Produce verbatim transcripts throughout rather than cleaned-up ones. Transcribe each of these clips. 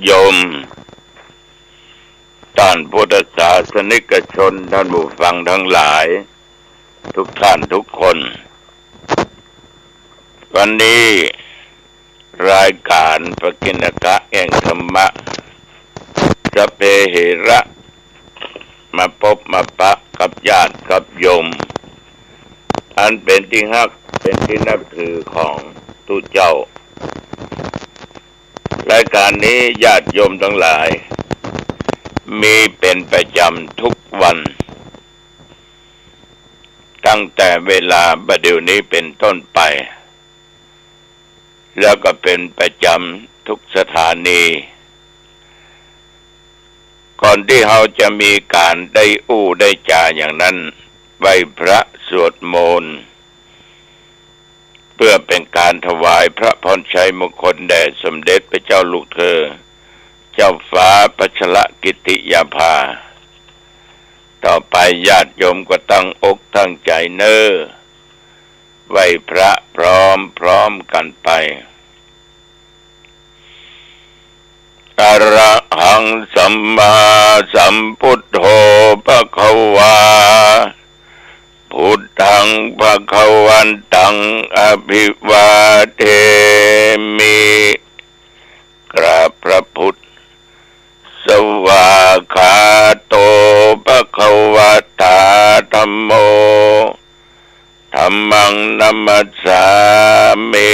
โยม ต้านพุทธศาสนิกชน ต้านผู้ฟังตังหลาย ทุกท่านทุกคน วันนี้รายก๋านปกิณณกะแห่งธรรมะ สัพเพเหระ มาปบมาปะกับญาติกับโยม อันเป๋นตี้ฮัก เป๋นตี้นับถือของตุ๊เจ้า รายก๋านนี้ญาติโยมตังหลาย มีเป๋นประจ๋ำทุกวัน ตั้งแต่เวลาบ่าเดี่ยวนี้เป๋นต้นไป แล้วก็เป๋นประจ๋ำทุกสถานี ก่อนตี้เฮาจะมีก๋านได้อู้ได้จ๋าอย่างนั้น ไหว้พระสวดมนต์ เปื้อเป๋นก๋านถวายพระพรชัยมงคลแด่สมเด็จพระเจ้าลูกเธอ เจ้าฟ้าพัชรกิติยาภา ต่อไปญาติโยมก็ตั้งอกตั้งใจ๋เน่อ ไหว้พระพร้อมๆ กั๋นไป อะระหังสัมมาสัมพุทโธภะคะวา พุทธังภะคะวันตังอะภิวาเทมิ กราบพระพุทธ สวากขาโตภะคะวะตาธัมโม ธัมมังนะมัสสามิ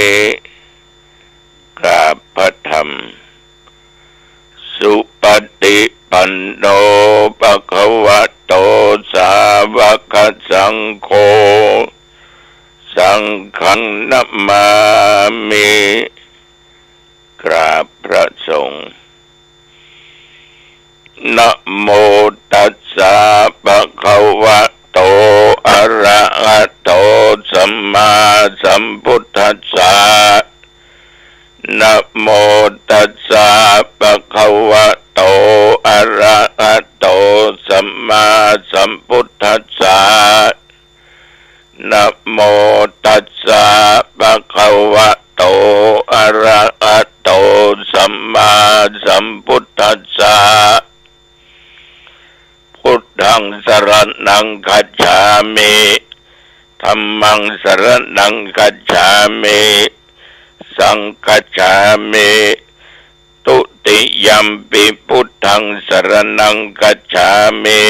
กราบพระธรรม สุปฏิปันโนภะคะวะโตสาวกสังโฆ สังฆังนะมามิ กราบพระสงฆ์ นะโมตัสสะภะคะวะโต อะระหะโต สัมมาสัมพุทธัสสะ นะโมตัสสะภะคะวะโต อะระหะโต สัมมาสัมพุทธัสสะ นะโมตัสสะภะคะวะโต อะระหะโต สัมมาสัมพุทธัสสะ พุทธังสรณังคัจฉามิ ธัมมังสรณังคัจฉามิ สังฆังคัจฉามิ ทุติยัมปิพุทธังสรณังคัจฉามิ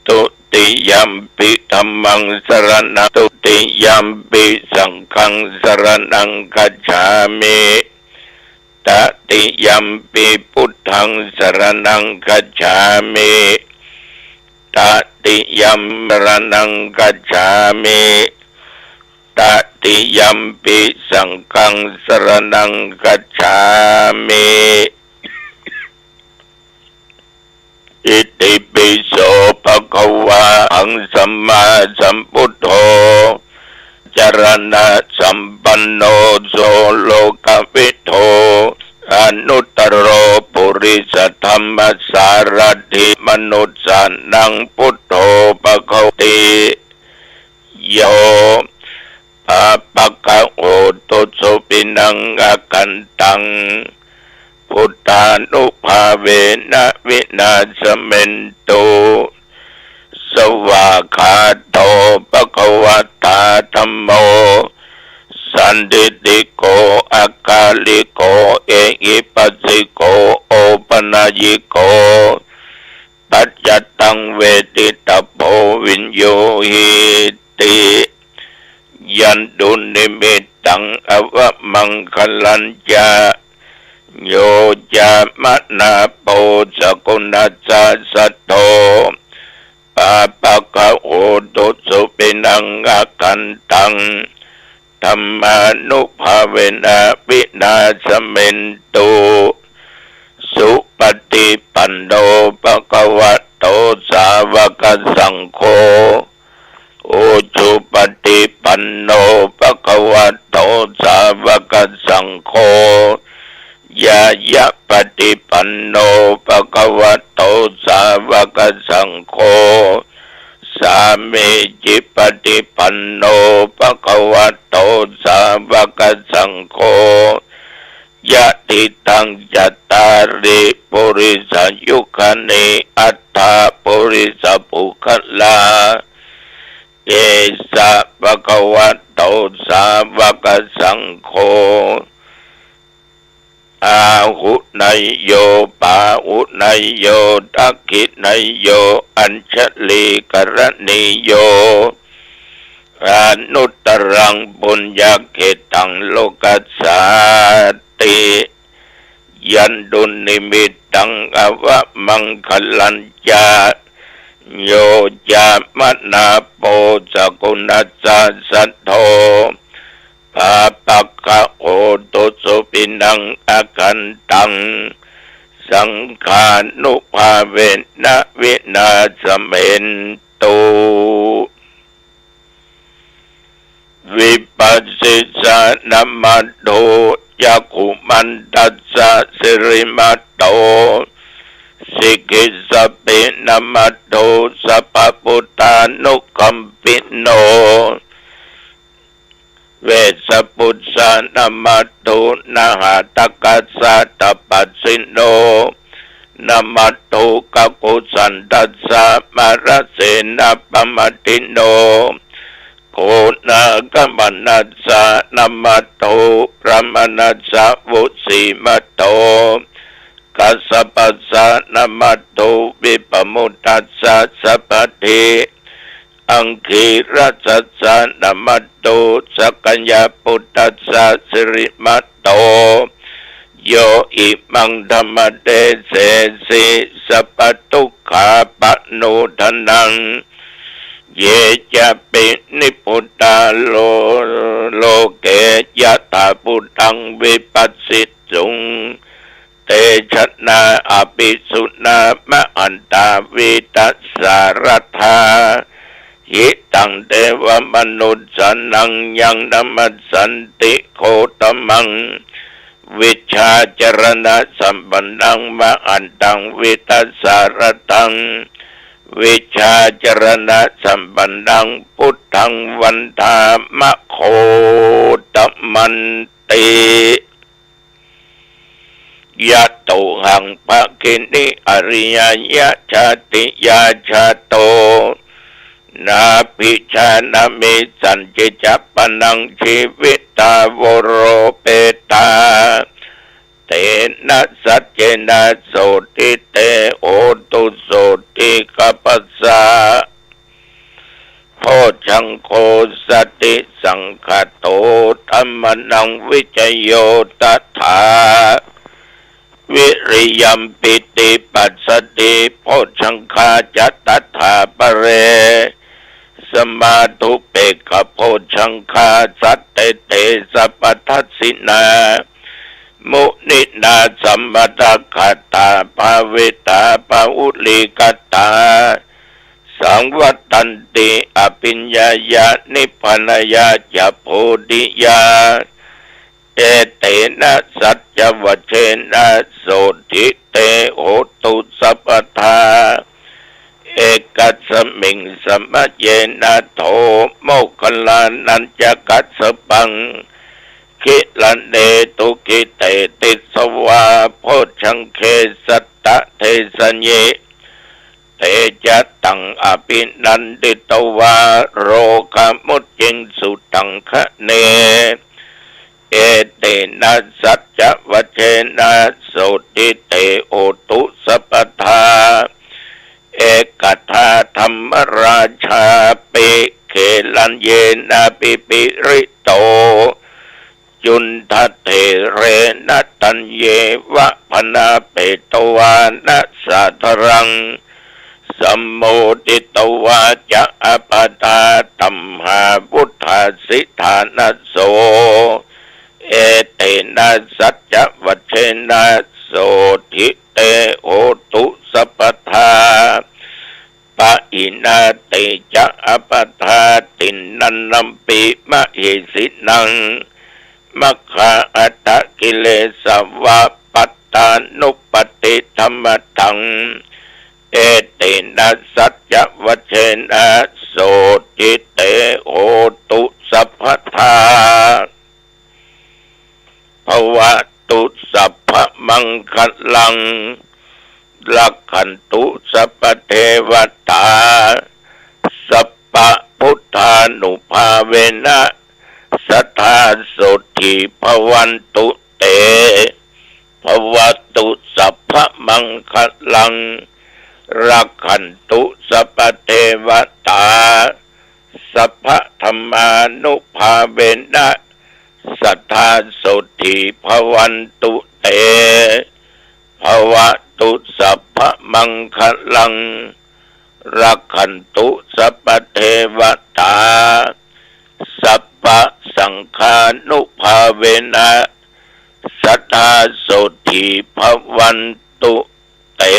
ทุติยัมปิธัมมังสรณัง ทุติยัมปิสังฆังสรณังคัจฉามิ ตติยัมปิพุทธังสรณังคัจฉามิ ตติยัมปิสรณังคัจฉามิ ตติยัมปิสังฆังสรณังคัจฉามิ อิติปิโสภะคะวะ อะระหังสัมมาสัมพุทโธ จรณะสัมปันโน สุโลกวิทู อนุตตโร ปุริสธัมมสารถิ มนุสสานังพุทโธภะคะวะติ โย ปาปะกะโหตุสุวินังอกันตัง พุทธานุภาเวนะวินาสเมนตุ สวากขาโตภะคะวะตาธัมโม สันทิฏฐิโก อะกาลิโก เอหิปัสสิโก โอปะนัยยิโก ปัจจตังเวทิตะโพ วิญญูหิติ ยันตุนิมิตตัง อวมังคะลัญจะ โย จะมะนาโป สะกุณัสสะสัทโธ ปาปะกะโหตุสุวินังอกันตัง ธัมมานุภาเวนะวินาสเมนตุ สุปฏิปันโนภะคะวะโต สาวกสังโฆ อุจุปฏิปันโนภะคะวะโต สาวกสังโฆ ญาณปฏิปันโนภะคะวะโต สาวกสังโฆ สามีจิปฏิปันโนภะคะวะโต สาวกสังโฆ ยะ Itihidaṃ cattāri purisayugāni aṭṭha purisapuggalā. Esa bhagavato sāvakasaṅgho, āhuneyyo pāhuneyyo dakkhiṇeyyo añjalikaraṇīyo, anuttaraṃ puññakkhettaṃ lokassāti. Yandunnimittaṃ avamaṅgalañca, yo cāmanāpo sakuṇassa saddo, pāpaggaho dussupinaṃ akantaṃ, saṅghānubhāvena vināsamentu. Vipassissa namatthu cakkhumantassa sirīmato, sikhissappi namatthu sabbabuddhānukampino, vessabhussa namatthu nhātakassa tapassino, namatthu kakusandhassa mārasenappamatino, konāgamanassa namatthu brāhmaṇassa vusīmato, kassapassa namatthu vippamuttassa sabbadhi, aṅgīrasassa namatthu sakyaputtassa sirīmato, yo imaṃ dhammadesesi sabbadukkhāpanūdanaṃ, ye cāpi nibbutā lo-, loke yathābhūtaṃ vipassisuṃ, te janā apisuṇā mahantā vītasāradā, hitaṃ devamanussānaṃ yaṃ namassanti gotamaṃ, vijjācaraṇasampannaṃ mahantaṃ vītasāradaṃ, vijjācaraṇasampannaṃ buddhaṃ vandāma gotamanti. Yatohaṃ bhagini ariyassa jātiyā jāto, nābhijānāmi sañcicca pāṇaṃ jīvitā voropetā, tena saccena sotthi te hotu sotthi gabbhassa. Bojjhaṅgo satisaṅkhāto dhammānaṃ vicayo tathā, viriyampītipassaddhi bojjhaṅgā ca tathāpare, samādhupekkhabojjhaṅgā sattete sabbadassinā, muninā sammadakkhātā bhāvitā bahulīkatā, saṃvattanti abhiññāya nibbānāya ca bodhiyā. Etena saccavajjena sotthi te hotu sabbadā. Ekasmiṃ samaye nātho moggallānañca kassapaṃ, gilāne dukkhite disvā bojjhaṅge satta desayi. Te ca taṃ abhinanditvā rogā mucciṃsu taṅkhaṇe. Etena saccavajjena sotthi te hotu sabbadā. Ekadā dhammarājāpi gelaññenābhipīḷito, cundattherena taññeva bhaṇāpetvāna sādaraṃ, sammoditvā ca ābādhā tamhā vuṭṭhāsi ṭhānaso. Etena saccavajjena sotthi te hotu sabbadā. Pahīnā te ca ābādhā tiṇṇannampi mahesinaṃ, maggāhatakilesā va pattānuppattidhammataṃ. Etena saccavajjena sotthi te hotu sabbadā. Bhavatu sabba maṅgalaṃ, rakkhantu sabbadevatā, sabbabuddhānubhāvena, sadā sotthī bhavantu te. Bhavatu sabbamaṅgalaṃ, rakkhantu sabbadevatā, sabbadhammānubhāvena, sadā sotthī bhavantu te. Bhavatu sabbamaṅgalaṃ, rakkhantu sabbadevatā, sabbasaṅghānubhāvena, sadā sotthī bhavantu te.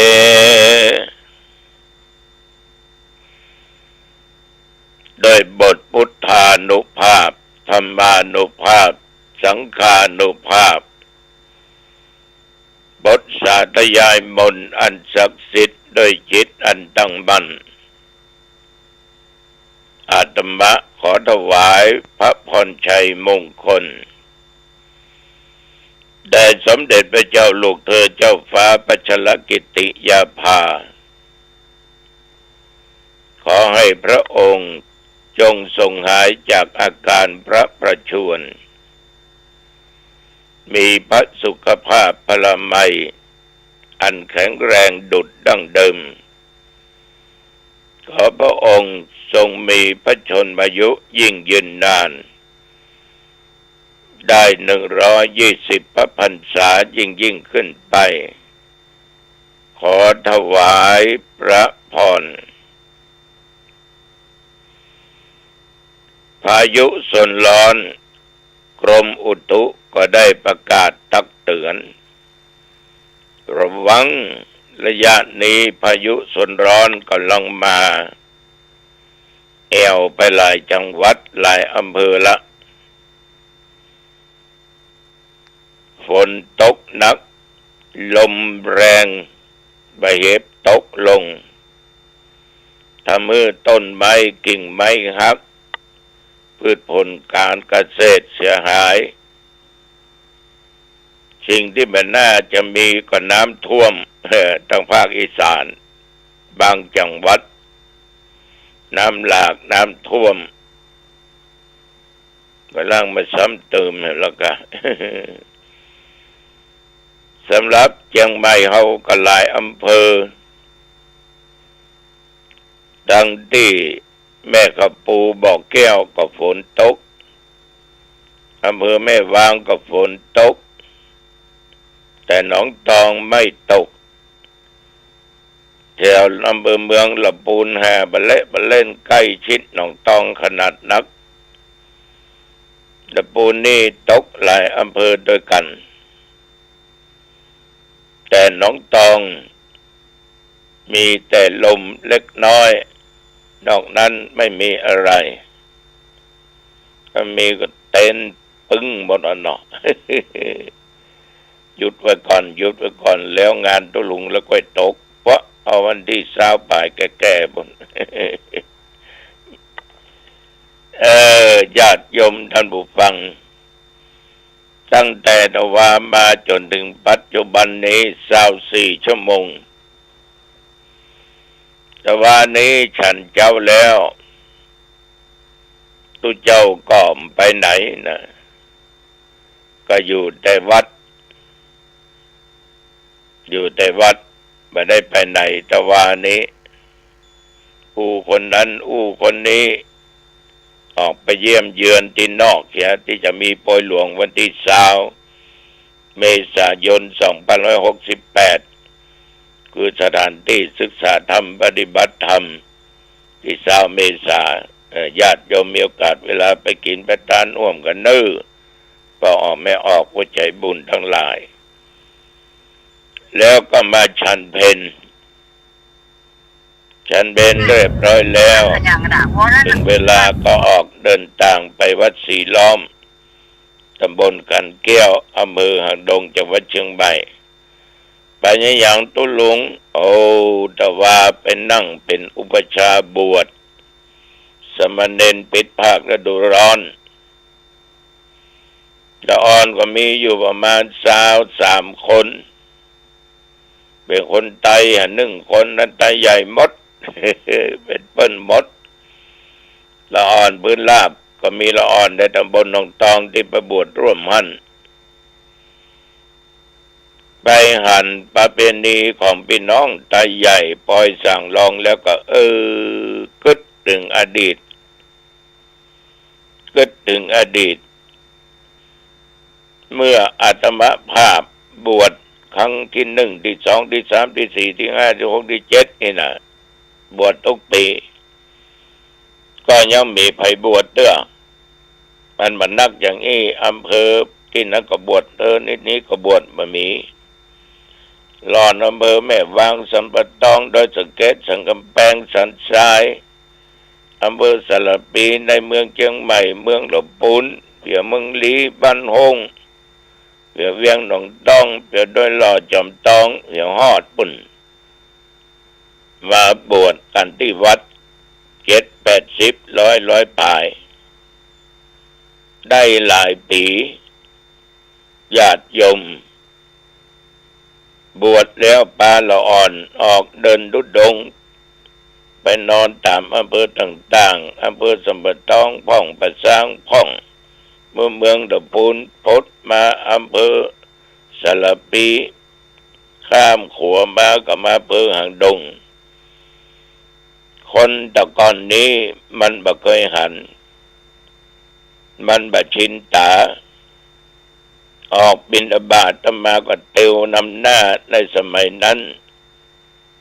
ด้วยบทพุทธานุภาพ ธรรมานุภาพ สังฆานุภาพ บทสาธยายมนต์อันศักดิ์สิทธิ์ด้วยจิตอันตั้งมั่น อาตมาขอถวายพระพรชัยมงคล แด่สมเด็จพระเจ้าลูกเธอเจ้าฟ้าพัชรกิติยาภา ขอให้พระองค์จงทรงหายจากอาการพระประชวร มีพระสุขภาพพลามัยอันแข็งแรงดุจดั้งเดิม ขอพระองค์ทรงมีพระชนมายุยิ่งยืนนาน ได้หนึ่งร้อยยี่สิบพระพรรษายิ่งๆ ขึ้นไป ขอถวายพระพร พายุโซนร้อน กรมอุตุก็ได้ประกาศตักเตือน ระวัง ระยะนี้พายุโซนร้อนกำลังมา แอ่วไปหลายจังหวัดหลายอำเภอละ ฝนตกหนัก ลมแรง ใบเห็บตกลง ทำหื้อต้นไม้กิ่งไม้หัก พืชผลการเกษตรเสียหาย สิ่งที่บ่น่าจะมีก็น้ำท่วม เอ่อ ทางภาคอีสาน บางจังหวัด น้ำหลาก น้ำท่วม บ่าล่างมาซ้ำเติมแล้วก็ สำหรับเจียงใหม่เฮาก็หลายอำเภอ ดังตี้แม่กะปู บ่อแก้วก็ฝนตก อำเภอแม่วางก็ฝนตก แต่หนองตองไม่ตก แถวอำเภอเมืองละปูนแฮ่ บ่าเล่น บ่าเล่น ใก้ชิดหนองตองขนาดนัก ละปูนนี่ตกหลายอำเภอด้วยกั๋น แต่หนองตองมีแต่ลมเล็กน้อย นอกนั้นไม่มีอะไร ถ้ามีก็เต็นท์ปึ้งหมดอะเนาะ หยุดไว้ก่อน หยุดไว้ก่อน แล้วงานตุ๊ลุงแล้วค่อยตก เพราะเอาวันตี้ซาวปลายแก่ๆ ปู้น เออ ญาติโยมท่านผู้ฟัง ตั้งแต่ตะวามาจ๋นเถิงปัจจุบันนี้ ซาวสี่ชั่วโมง ตะวานี้ฉันเจ๊าแล้ว ตุ๊เจ้าก็บ่ไปไหนนะ ก็อยู่แต่วัด อยู่แต่วัด บ่ได้ไปไหนตะวานี้ อู้คนนั้นอู้คนนี้ ออกไปเยี่ยมเยือนตี้นอกเสีย ตี้จะมีโปยหลวงวันตี้ซาวเมษายนสองพันห้าร้อยหกสิบแปด คือสถานตี้ศึกษาธรรมปฏิบัติธรรม ตี้ซาวเมษา เอ่อ ญาติโยมมีโอกาสเวลาไปกิ๋นไปตานฮ่วมกั๋นเน่อ ป้อออกแม่ออกผู้ใจ๋บุญตังหลาย แล้วก็มาฉันเพล ฉันเพลเรียบร้อยแล้ว เถิงเวลาก็ออกเดินตางไปวัดศรีล้อม ตำบลขันแก้ว อำเภอหางดง จังหวัดเชียงใหม่ ไปยังตุ๊ลุง โอ้ ตะวาไปนั่งเป๋นอุปัชฌาย์บวช สามเณรปิดภาคฤดูร้อน ละอ่อนก็มีอยู่ประมาณซาวสามคน เป๋นคนไตหั้นนึ่งคนนั้นไตใหญ่หมด เป๋นเปิ้นหมด ละอ่อนปืนราบก็มีละอ่อนในต๋ำบลหนองตองตี้ไปบวชร่วมหั้น ไปหันประเพณีของปี้น้องไตใหญ่ปอยส่างรองแล้วก็ เออ กึ๊ดเถิงอดีต กึ๊ดเถิงอดีต เมื่ออาตมาภาพบวชครั้งตี้นึ่ง ตี้สอง ตี้สาม ตี้สี่ ตี้ห้า ตี้หก ตี้เจ็ดนี่นะ บวชกู้ปี๋ ก็ยังบ่มีใผบวชเตื้อ มันบ่นักอย่างอี้ อำเภอตี้นั้นก็บวช เออ ตี้นี้ก็บวชบ่มี ล่อนอำเภอแม่วาง สันป่าตอง ดอยสะเก็ด สันก๋ำแปง สันทราย อำเภอสารภี ในเมืองเจียงใหม่ เมืองละปูน เปียเมืองลี้ บ้านโฮ่ง เปียเวียงหนองตอง เปียดอยหล่อ จอมตอง เปียฮอดปู้น มาบวชกั๋นตี้วัด เจ็ดแปดสิบ ร้อย ร้อยป๋าย ได้หลายปี๋ ญาติโยม บวชแล้วปาละอ่อนออกเดินธุดงค์ ไปนอนต๋ามอำเภอต่างๆ อำเภอสันป่าตองพ่อง ป่าซางพ่อง เมือง เมืองละปูน พดมาอำเภอสารภี ข้ามขัวมาก็มาอำเภอหางดง คนตะก่อนนี้มันบ่เกยหัน มันบ่ชินต๋า ออกบิณฑบาต อาตมาก็เตียวนำหน้า ในสมัยนั้น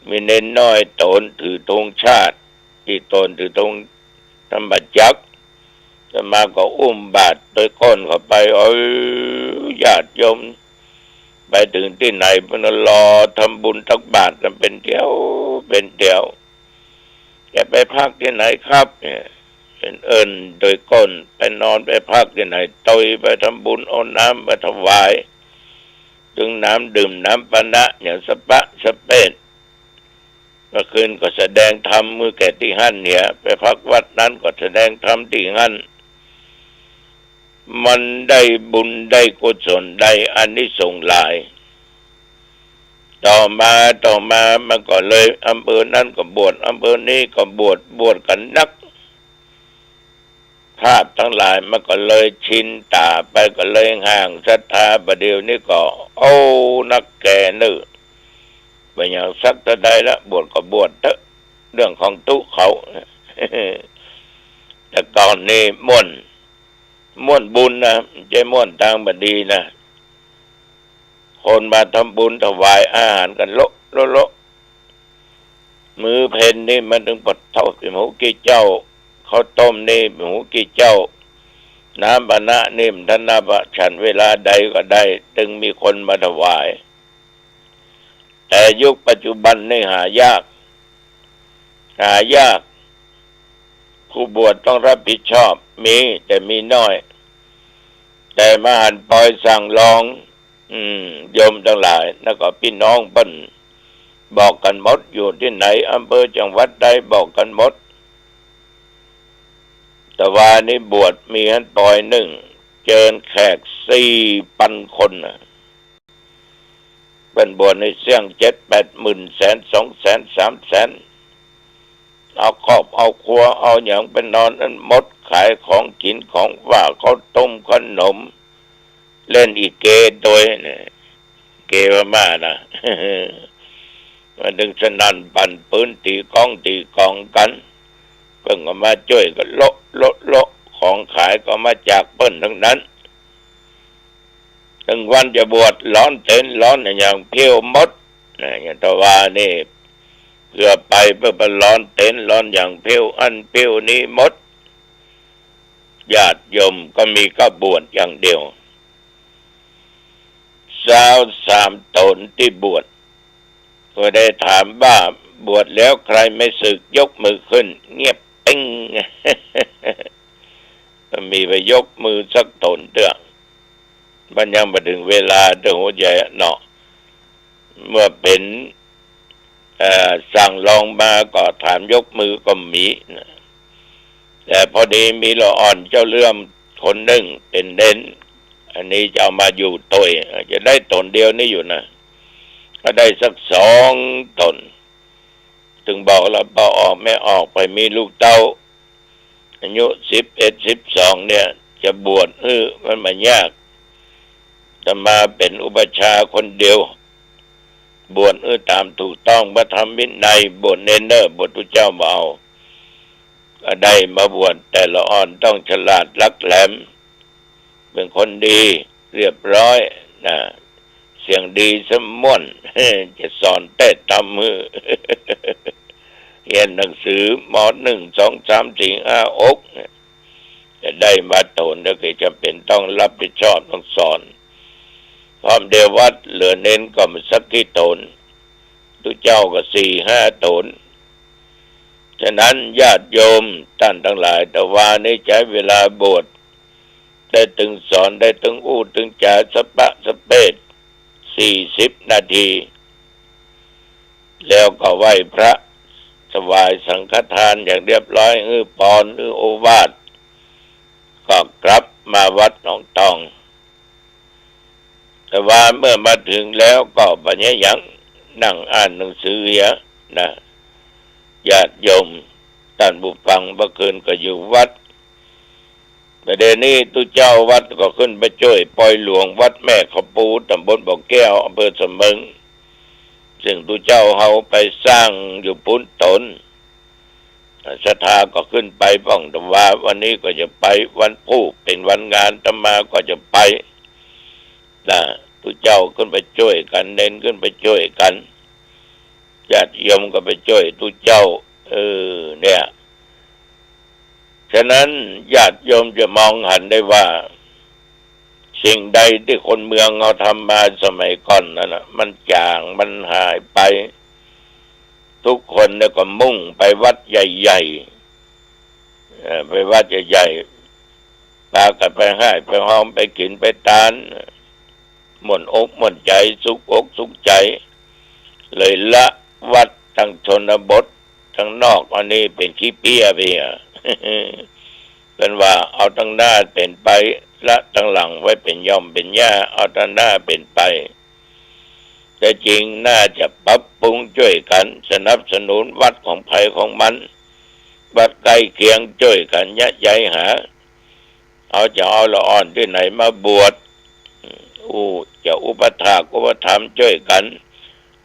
มีเณรน้อยโตนถือธงชาติ ตี้โตนถือธงธรรมจักร อาตมาก็อุ้มบาตรโตยก้นเข้าไป เออ ญาติโยม ไปเถิงตี้ไหนเปิ้นรอทำบุญตักบาตรกั๋นเป๋นแถว เป๋นแถว จะไปพักตี้ไหนครับ เนี่ย เปิ้นเอิ้นโตยก้น ไปนอนไปพักตี้ไหน โตยไปทำบุญ เอาน้ำมาถวาย เถิงน้ำดื่ม น้ำปานะ อย่างสะป๊ะสะเป๊ด เมื่อคืนก็แสดงธรรมหื้อแก่ตี้หั้นเหีย ไปพักวัดนั้นก็แสดงธรรมตี้หั้น มันได้บุญได้กุศล ได้อานิสงส์หลาย ต่อมา ต่อมามันก็เลย อำเภอนั้นก็บวช อำเภอนี้ก็บวช บวชกั๋นนัก ภาพตังหลายมันก็เลยชินต๋าไป ก็เลยห่างศรัทธา บ่าเดี่ยวนี้ก็ โอ้ นักแก่เน่อ บ่อย่างสักเต้าใดละ บวชก็บวชเต๊อะ เรื่องของตุ๊เขา แต่ก่อนนี้ม่วน ม่วนบุญนะ บ่ใจ้ม่วนตางบ่ดีนะ คนมาทำบุญถวายอาหารกั๋นโละโละโละ มื้อเพลนี่มันตึงปะเต้า เป๋นฮู้กี่เจ้า ข้าวต้มนี่เป๋นฮู้กี่เจ้า น้ำปานะนี่มันถนัดว่าฉันเวลาใดก็ได้ ตึงมีคนมาถวาย แต่ยุคปัจจุบันนี่หายาก หายาก ผู้บวชต้องรับผิดชอบ มี แต่มีน้อย แต่มาหันปอยส่างรอง อืม โยมตังหลาย แล้วก็ปี้น้องเปิ้น บอกกั๋นหมด อยู่ตี้ไหน อำเภอจังหวัดใด บอกกั๋นหมด แต่วานี้บวชมีหั้นปอยนึ่ง เจิญแขกสี่ปันคนน่ะ เปิ้นบวชในเสี้ยงเจ็ดแปดหมื่น แสน สองแสน สามแสน เอาครอบเอาครัว เอาหยังไปนอนอั้นหมด ขายของกิ๋นของฝาก ข้าวต้มขนม เล่นอีเกตวยเนี่ย เกพม่านะ มันตึงสนั่นปั่นปื๊น ตี๋ก๊องตี๋ก๋องกั๋น เปิ้นก็มาจ้วยกั๋นโละโละโละ ของขายก็มาจากเปิ้นตังนั้น ตึงวันจะบวช ฮ้อนเต็นท์ฮ้อนอะหยังเผี้ยวหมด นะ อย่างตะวานี่ เปื้อไปเปื้อไปฮ้อนเต็นท์ฮ้อนอะหยังเผี้ยวอั้นเผี้ยวนี้หมด ญาติโยมก็มีก้าบวชอย่างเดียว ซาวสามต๋นตี้บวช ก็ได้ถามว่า บวชแล้วใครไม่สึกยกมือขึ้น เงียบปิ๊ง บ่มีใผยกมือสักต๋นเตื้อ มันยังบ่เถิงเวลาเตื้อ หัวใจ๋เนาะ เมื่อเป๋น เอ่อ ส่างรองมาก็ถามยกมือก็มีนะ แต่พอดีมีละอ่อนเจ้าเลื่อมคนนึ่งเป๋นเณร อันนี้จะเอามาอยู่ตวย จะได้ต๋นเดียวนี้อยู่นะ ก็ได้สักสองต๋น ตึงบอกลาว บ่าวออกแม่ออก ใผมีลูกเต้า อายุสิบเอ็ด สิบสอง เนี่ย จะบวชหื้อมันบ่ยาก อาตมาเป๋นอุปัชฌาย์คนเดียว บวชหื้อต๋ามถูกต้องพระธรรมวินัย บวชเณรเน่อ บวชตุ๊เจ้าบ่เอา ก็ได้มาบวช แต่ละอ่อนต้องฉลาดหลักแหลม เป๋นคนดีเรียบร้อยนะ เสียงดีสะม่วน จะสอนเตศน์ธรรมหื้อ เฮียนหนังสือ ม.หนึ่ง สอง สาม สี่ ห้า หก เนี่ย จะได้มาโต๋น แล้วก็จ๋ำเป๋นต้องรับผิดชอบต้องสอน พร้อมเดียววัดเหลือเณรก็บ่สักกี่โต๋น ตุ๊เจ้าก็สี่ห้าโต๋น ฉะนั้นญาติโยมต้านตังหลาย ตะวานี้ใจ๊เวลาบวช ได้ตึงสอน ได้ตึงอู้ตึงจ๋าสะปะสะเปด สี่สิบนาที แล้วก็ไหว้พระ ถวายสังฆทานอย่างเรียบร้อย หื้อปอน หื้อโอวาท ก็กลับมาวัดหนองตอง แต่ว่าเมื่อมาถึงแล้วก็บ่เยียะหยัง นั่งอ่านหนังสือเหียนะ ญาติโยมต้านผู้ฟัง เมื่อคืนก็อยู่วัด บ่าเดี่ยวนี้ตุ๊เจ้าวัดก็ขึ้นไปจ้วยปอยหลวงวัดแม่ขะปู ตำบลบ่อแก้ว อำเภอสะเมิง ซึ่งตุ๊เจ้าเฮาไปสร้างอยู่ปู๊นโตน ศรัทธาก็ขึ้นไปพ่อง ตะวาวันนี้ก็จะไป วันพูกเป๋นวันงาน อาตมาก็จะไปนะ ตุ๊เจ้าขึ้นไปจ้วยกั๋น เณรขึ้นไปจ้วยกั๋น ญาติโยมก็ไปจ้วยตุ๊เจ้า เออ เนี่ย ฉะนั้นญาติโยมจะมองหันได้ว่า สิ่งใดตี้คนเมืองเฮาทำมาสมัยก่อนนั้นน่ะ มันจาง มันหายไป ทุกคนเนี่ยก็มุ่งไปวัดใหญ่ๆ เอ่อ ไปวัดใหญ่ๆ ปากั๋นไปฮ้ายไปฮอม ไปกิ๋นไปตาน ม่วนอกม่วนใจ๋ สุขอกสุขใจ๋ เลยละวัดตังชนบท ตังนอกอันนี้เป๋นขี้เปี้ยไปเหีย เปิ้นว่าเอาตังหน้าเป๋นไป ละตังหลังไว้เป๋นหย่อมเป๋นหญ้า เอาตังหน้าเป๋นไป แต่จริงน่าจะปรับปรุงจ้วยกั๋น สนับสนุนวัดของใผของมัน วัดใก้เคียงจ้วยกั๋นเยียะใยหา เอาจะเอาละอ่อนตี้ไหนมาบวช อู้ จะอุปัฏฐากอุปถัมภ์จ้วยกั๋น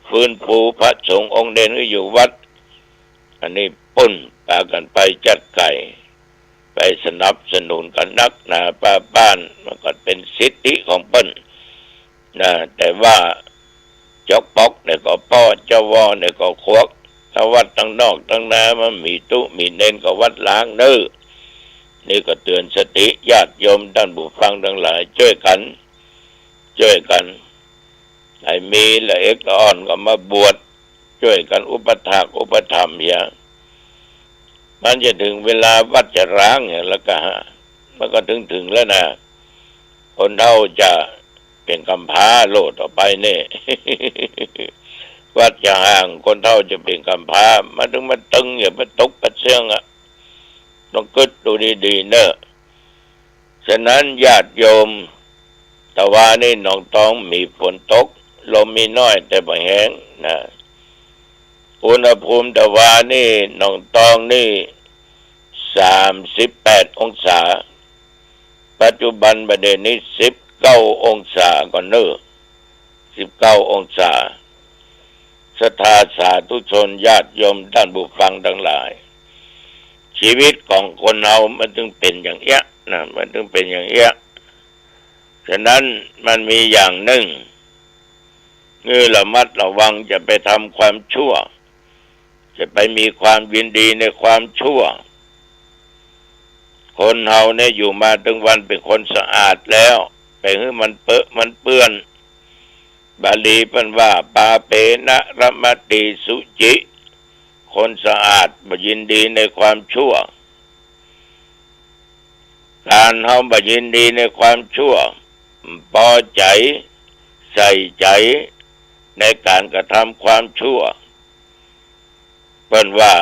ฟื้นฟูพระสงฆ์องค์เณรหื้ออยู่วัด อันนี้ปุ้น ปากั๋นไปจัดไก่ ไปสนับสนุนกั๋นนักหนาป้าบ้าน มันก็เป๋นสิทธิของเปิ้นนะ แต่ว่า จ๊อกป๊อกเนี่ยก็ป๊อ เจ้าวอเนี่ยก็ขวัก ถ้าวัดตังนอกตังนามันมีตุ๊มีเณรก็วัดล้างเน้อ นี่ก็เตื๋อนสติญาติโยมต้านผู้ฟังตังหลาย จ้วยกั๋น จ้วยกั๋น ใผมีละเอ็กละอ่อนก็มาบวช จ้วยกั๋นอุปัฏฐากอุปถัมภ์เหีย มันจะเถิงเวลาวัดจะร้างเนี่ย แล้วก็ มันก็เถิงๆ แล้วนะ คนเฒ่าจะเป๋นก๋ำพร้าโลดต่อไปนี่ วัดจะห่าง คนเฒ่าจะเป๋นก๋ำพร้า มันเถิงมาตึง อย่าไปตกกระเซื้องอะ ต้องกึ๊ดดูดีๆ เน้อ ฉะนั้นญาติโยม ตะวานี้หนองตองมีฝนตก ลมมีน้อยแต่บ่แฮงนะ อุณหภูมิตะวานี้หนองตองนี่ สามสิบแปดองศา ปัจจุบันบ่าเดี่ยวนี้ สิบเก้าองศาก่อเน้อ สิบเก้าองศา ศรัทธาสาธุชนญาติโยมต้านผู้ฟังตังหลาย ชีวิตของคนเฮามันเถิงเป๋นอย่างเอี้ยนะ มันเถิงเป๋นอย่างเอี้ย ฉะนั้นมันมีอย่างนึ่ง หื้อระมัดระวัง จะไปทำความชั่ว จะไปมีความยินดีในความชั่ว คนเฮาเนี่ยอยู่มาตึงวันเป๋นคนสะอาดแล้ว ไปหื้อมันเปอะมันเปื้อน บาลีเปิ้นว่า ปาเปนะระมะติสุจิ คนสะอาดบ่ยินดีในความชั่ว ก๋านเฮาบ่ยินดีในความชั่ว ปอใจ๋ ใส่ใจ๋ในก๋านกระทำความชั่ว เปิ้นว่า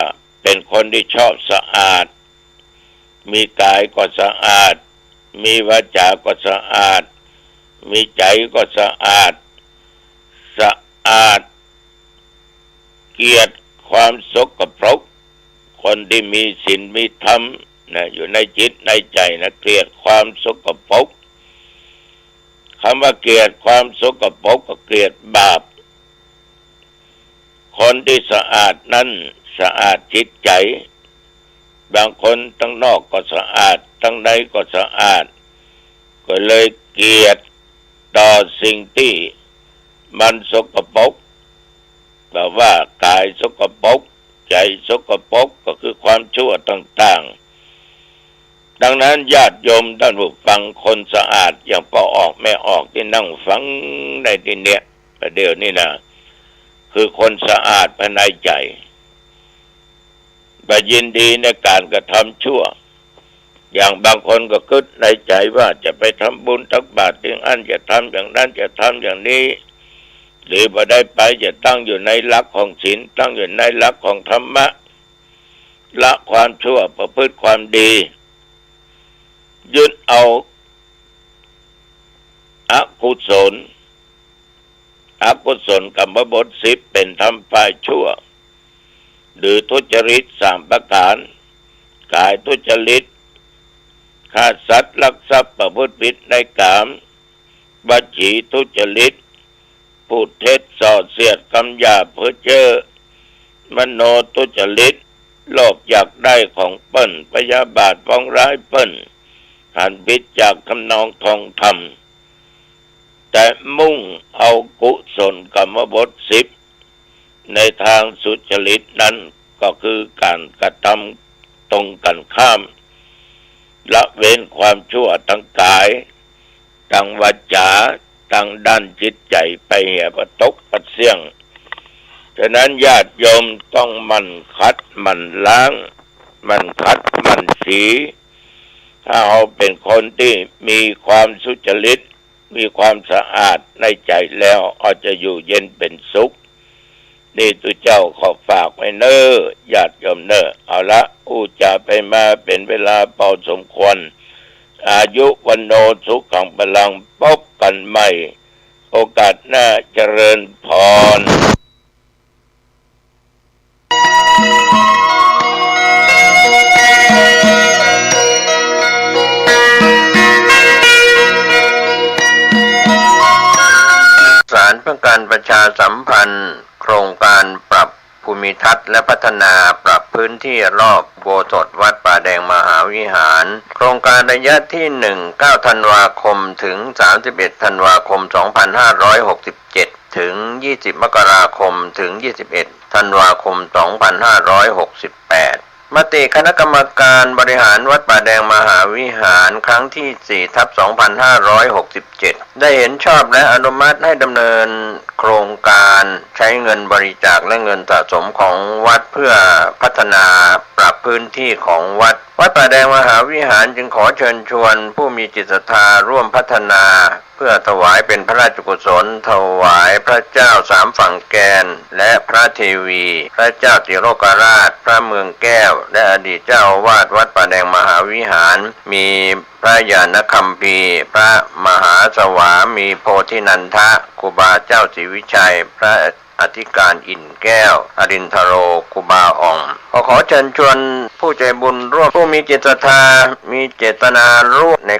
เป๋นคนตี้ชอบสะอาด มีก๋ายก็สะอาด มีวาจาก็สะอาด มีใจ๋ก็สะอาด สะอาด เกลียดความสกปรก คนตี้มีศีลมีธรรมนะ อยู่ในจิตในใจ๋นะ เกลียดความสกปรก กำว่าเกลียดความสกปรกก็เกลียดบาป คนตี้สะอาดนั้นสะอาดจิตใจ๋ บางคนตังนอกก็สะอาด ตังในก็สะอาด ก็เลยเกลียดต่อสิ่งตี้มันสกปรก แปลว่ากายสกปรก ใจ๋สกปรก ก็คือความชั่วต่างๆ ดังนั้นญาติโยมต้านผู้ฟัง คนสะอาดอย่างป้อออกแม่ออกตี้นั่งฟังในตี้เนี้ย ประเดี๋ยวนี้นะ คือคนสะอาดภายในใจ๋ บ่ยินดีในก๋านกระทำชั่ว อย่างบางคนก็กึ๊ดในใจ๋ว่าจะไปทำบุญตักบาตรตี้อั้น จะทำอย่างนั้น จะทำอย่างนี้ หรือบ่ได้ไปจะตั้งอยู่ในหลักของศีล ตั้งอยู่ในหลักของธรรมะ ละความชั่วประพฤติความดี ยึดเอาอกุศล อกุศลกรรมบทสิบ เป๋นธรรมฝ่ายชั่ว หรือทุจริตสามประก๋าน กายทุจริต ฆ่าสัตว์ ลักทรัพย์ ประพฤติผิดในกาม วจีทุจริต พูดเท็จ ส่อเสียด กำหยาบ เพ้อเจ้อ มโนทุจริต โลภอยากได้ของเปิ้น พยาบาทปองร้ายเปิ้น หันผิดจากทำนองคองธรรม แต่มุ่งเอากุศลกรรมบทสิบ ในทางสุจริตนั้น ก็คือก๋านกระทำตรงกันข้าม ละเว้นความชั่วตังก๋าย ตังวาจา ตังด้านจิตใจ๋ไปเหียปะตกปะเสี้ยง ฉะนั้นญาติโยมต้องหมั่นขัดหมั่นล้าง หมั่นขัดหมั่นสี ถ้าเฮาเป๋นคนตี้มีความสุจริต มีความสะอาดในใจ๋แล้ว เฮาจะอยู่เย็นเป๋นสุข นี่ตุ๊เจ้าขอฝากไว้เน่อ ญาติโยมเน่อ เอาละ อู้จ๋าไปมาเป๋นเวลาปอสมควร อายุ วัณโณ สุขัง พลัง ปบกั๋นใหม่ โอกาสหน้า เจริญพร สารเพื่อการประชาสัมพันธ์ โครงการปรับภูมิทัศน์และพัฒนาปรับพื้นที่รอบอุโบสถวัดป่าแดงมหาวิหาร โครงการระยะที่หนึ่ง เก้าธันวาคมถึงสามสิบเอ็ดธันวาคมสองพันห้าร้อยหกสิบเจ็ด ถึงยี่สิบมกราคมถึงยี่สิบเอ็ดธันวาคมสองพันห้าร้อยหกสิบแปด มติคณะกรรมการบริหารวัดป่าแดงมหาวิหารครั้งที่สี่ทับสองพันห้าร้อยหกสิบเจ็ด ได้เห็นชอบและอนุมัติให้ดำเนินโครงการใช้เงินบริจาคและเงินสะสมของวัดเพื่อพัฒนาปรับพื้นที่ของวัด วัดป่าแดงมหาวิหารจึงขอเชิญชวนผู้มีจิตศรัทธาร่วมพัฒนา เพื่อถวายเป็นพระราชกุศล ถวายพระเจ้าสามฝั่งแกน และพระเทวี พระเจ้าติโลกราช พระเมืองแก้ว และอดีตเจ้าอาวาสวัดป่าแดงมหาวิหาร มีพระญาณคัมภีร์ พระมหาสวามีโพธินันทะ ครูบาเจ้าศรีวิชัย พระอธิการอิ่นแก้ว อรินทโร ครูบาอ่อง ขอ ขอเชิญชวนผู้ใจบุญร่วม ผู้มีจิตศรัทธา มีเจตนาร่วมใน